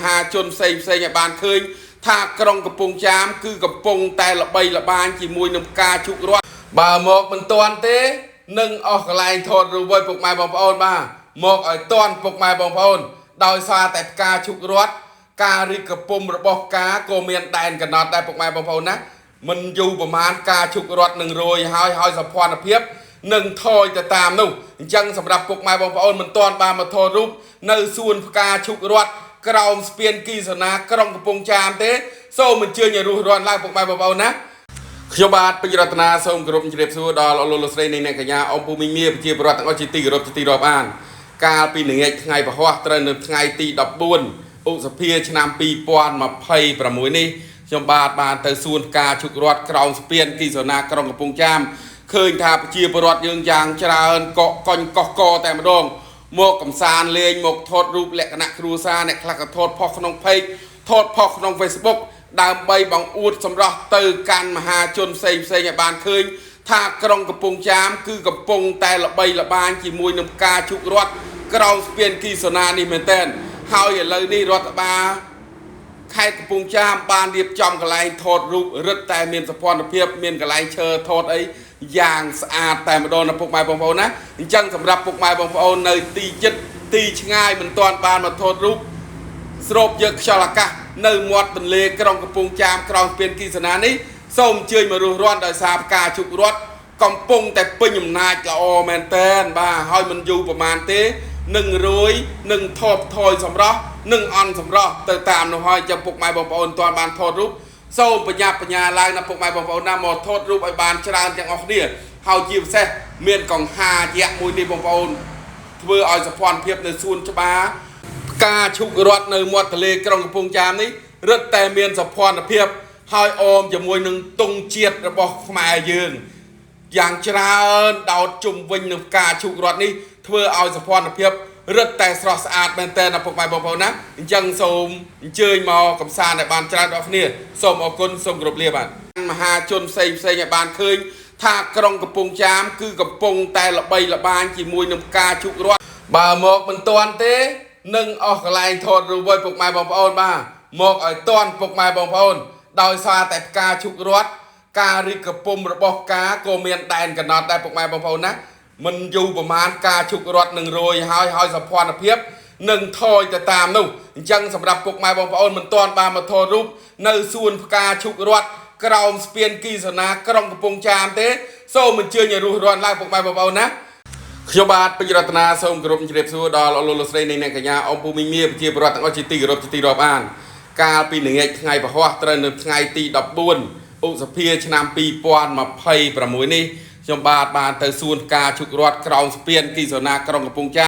ហាជនផ្សេងផ្សេងឲ្យបានឃើញថាក្រុងកំពង់ចាមគឺកំពុងតែល្បីល្បាញជាមួយនឹងផ្កាឈូករ័ត្នបើមកមិនទាន់ទេនឹងអស់កន្លែងថតរូបហើយពុកម៉ែបងប្អូនបាទមកឲ្យទាន់ពុកម៉ែបងប្អូនដោយសារតែផ្កាឈូករ័ត្នការរីកកំពុំរបស់ផ្កាក៏មានដែនកំណត់ដែរពុកម៉ែបងប្អូនណាមិនយូរប្រហែលការឈូករ័ត្ននឹងរយហើយហើយសោភ័ណភាពនឹងថយទៅតាមនោះអញ្ចឹងសម្រាប់ពុកម៉ែបងប្អូនមិនទាន់បានមកថតរូបនៅសួនផ្កាឈូករ័ត្នក្រោមស្ពានគីសនាក្រុងកំពង់ចាមទេសូមអញ្ជើញឲ្យរុះរាន់ឡើងពុកម៉ែបងប្អូនណាខ្ញុំបាទពេជ្ររតនាសូមគោរពជម្រាបសួរដល់អស់លោកលោកស្រីនិងអ្នកកញ្ញាអ៊ំពូមីងមាប្រជាពលរដ្ឋទាំងអស់ជាទីគោរពជាទីរាប់អានកាលពីល្ងាចថ្ងៃពហុត្រូវនៅថ្ងៃទី14ឧសភាឆ្នាំ2026នេះខ្ញុំបាទបានទៅសួនផ្កាឈូករ័ត្នក្រោមស្ពានគីសនាក្រុងកំពង់ចាមឃើញថាប្រជាពលរដ្ឋយើងយ៉ាងច្រើនកកកុញកកកតែម្ដងមកកំសាន្តលេងមកថតរូបលក្ខណៈគ្រួសារអ្នកខ្លះក៏ថតផុសក្នុង page ថតផុសក្នុង Facebook ដើម្បីបង្អួតសម្រស់ទៅកាន់មហាជនផ្សេងផ្សេងឲ្យបានឃើញថាក្រុងកំពង់ចាមគឺកំពុងតែល្បីល្បាញជាមួយនឹងផ្កាឈូករ័ត្នក្រោមស្ពានគីសនានេះមែនទែនហើយឥឡូវនេះរដ្ឋបាលខេត្តកំពង់ចាមបានរៀបចំកន្លែងថតរូបរឹតតែមានសោភ័ណភាពមានកន្លែងឈើថតអីយ៉ាងស្អាតតែម្ដងណាពុកម៉ែបងប្អូនណាអញ្ចឹងសម្រាប់ពុកម៉ែបងប្អូននៅទីជិតទីឆ្ងាយមិនទាន់បានមកថតរូប ស្រូបយកខ្យល់អាកាសនៅមាត់ទន្លេក្រុងកំពង់ចាមក្រោមស្ពានគីសនានេះសូមអញ្ជើញមករស់រាន់ដោយសារផ្កាជុករ័ត្នកំពុងតែពេញអំណាចល្អមែនតែនបាទហើយមិនយូរប្រហែលទេនឹងរួយនឹងថបថយសម្រស់នឹងអន់សម្រស់ទៅតាមនោះហើយចាំពុកម៉ែបងប្អូនទាន់បានថតរូបសូមបញ្ញាបញ្ញាឡើងណាពុកម៉ែបងប្អូនណាមកថតរូបឲ្យបានច្រើនទាំងអស់គ្នាហើយជាពិសេសមានកង្ហាយៈមួយនេះបងប្អូនធ្វើឲ្យសោភ័ណភាពនៅសួនច្បារ ផ្កាឈូករ័ត្ននៅមាត់ទន្លេក្រុងកំពង់ចាមនេះរឹតតែមានសោភ័ណភាពហើយអមជាមួយនឹងទង់ជាតិរបស់ខ្មែរយើងយ៉ាងច្រើនដោតជុំវិញនឹងផ្កាឈូករ័ត្ននេះធ្វើឲ្យសោភ័ណភាពរឹតតែស្រស់ស្អាតមែនទែនណាពុកម៉ែបងប្អូនណាអញ្ចឹងសូមអញ្ជើញមកកំសាន្តឲ្យបានច្រើនដល់គ្នាសូមអរគុណសូមគោរពលាបាទមហាជនផ្សេងផ្សេងឲ្យបានឃើញថាក្រុងកំពង់ចាមគឺកំពុងតែល្បីល្បាញជាមួយនឹងផ្កាឈូករ័ត្នបើមកមិនទាន់ទេនឹងអស់កន្លែងថតរូបហើយពុកម៉ែបងប្អូនបាទមកឲ្យទាន់ពុកម៉ែបងប្អូនដោយសារតែផ្កាឈូករ័ត្នការរីកកំពុំរបស់ផ្កាក៏មានដែនកំណត់ដែរពុកម៉ែបងប្អូនណាមិនយូរប្រហែលការឈូករ័ត្ននឹងរយហើយហើយសោភ័ណភាពនឹងថយទៅតាមនោះអញ្ចឹងសម្រាប់ពុកម៉ែបងប្អូនមិនទាន់បានមកថតរូបនៅសួនផ្កាឈូករ័ត្នក្រោមស្ពានគីសនាក្រុងកំពង់ចាមទេសូមអញ្ជើញឲ្យរុះរាន់ឡើងពុកម៉ែបងប្អូនណាខ្ញុំបាទពេជ្ររតនាសូមគោរពជម្រាបសួរដល់អស់លោកលោកស្រីនិងអ្នកកញ្ញាអ៊ំពូមីងមាប្រជាពលរដ្ឋទាំងអស់ជាទីគោរពជាទីរាប់អានកាលពីល្ងាចថ្ងៃពហុត្រូវនៅថ្ងៃទី14ឧសភាឆ្នាំ2026នេះខ្ញុំបាទបានទៅសួនផ្កាឈូករ័ត្នក្រោមស្ពានគីសនាក្រុងកំពង់ចាម